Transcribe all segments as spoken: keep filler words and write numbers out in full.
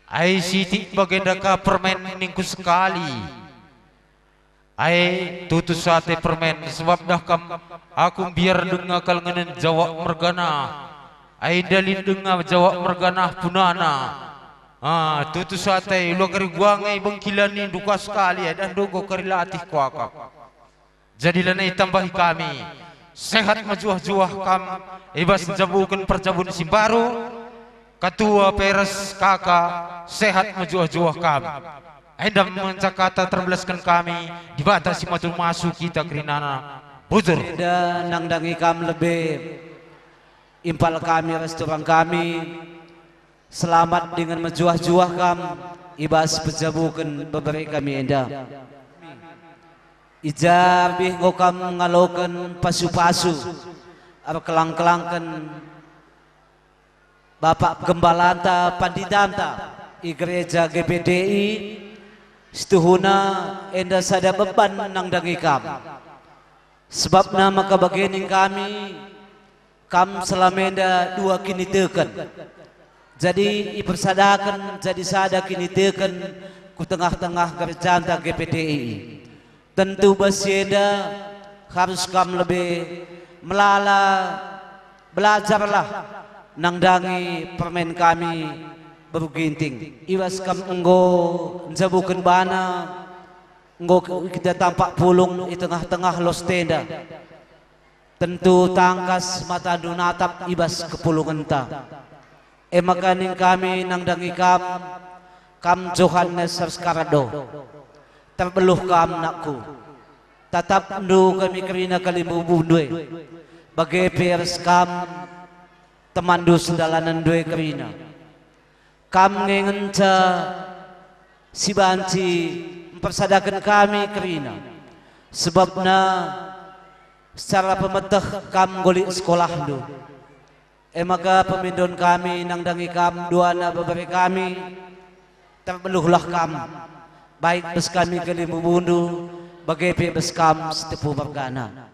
Ai sitik bagenda ka permen ningku sekali. Ai tutus ate permen, sebab dah kam aku mbiar denga kal ngenen jawak mergana. Ai ndalin denga jawak mergana punana. Ah, tutus ate, ula kari guange bengkila nindu ka sekali, ai dah ndunggo kari latih kuakap. Jadi lanai tambahi kami, sehat mejuah-juah kam i bas njabuken perjabun si mbaru, ketua peres kaka, sehat mejuah-juah kam. Enda ngenca kata terbelasken kami, Dibata si matur masu kita kerinana. Bujur. Enda nandangi kam lebe, impal kami ras turang kami, selamat dingen mejuah-juah kam i bas pejabuken bebere kami enda. I ja bih enggo kam ngaloken pasu-pasu erkelang-kelangken Bapak Gembalanta, Panditanta i Gereja G P D I, situhuna enda sada beban nandangi kam. Sebabna maka bage nina kami, kam selama enda dua kiniteken. Jadi ipersadaken jadi sada kiniteken ku tengah-tengah gerejanta G P D I. Tentu bas si enda arus kam lebe melala, belajarlah nandangi permen kami beru Ginting. I bas kam enggo njabuken bana, enggo kita tampak pulung i tengah-tengah lostenda. Tentu tangkas matandu natap i bas kepulungenta. E maka nina kami nandangi kam, kam Johanes ras Kardo, terbeluh kam, nakku. Tatapndu kami kerina kalimbubundu e, bage pe ras kam temanndu sendalanenndu e kerina. Kam nge ngenca si banci mpersadaken kami kerina, sebabna secara pemeteh kam nggo lit sekolahndu. E maka pemindon kami nandangi kam duana bebere kami, terbeluhlah kam, bait bas kami kalimbubundu, bage pe bas kam si tepu mergana.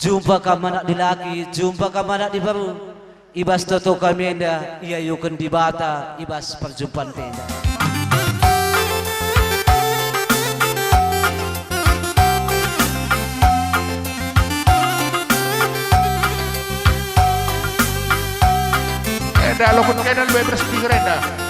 Jumpa kam anak dilaki, jumpa kam anak diberu, i bas toto kami enda iayuken Dibata i bas perjumpan enda. Enda lokun kenal be bersih enda.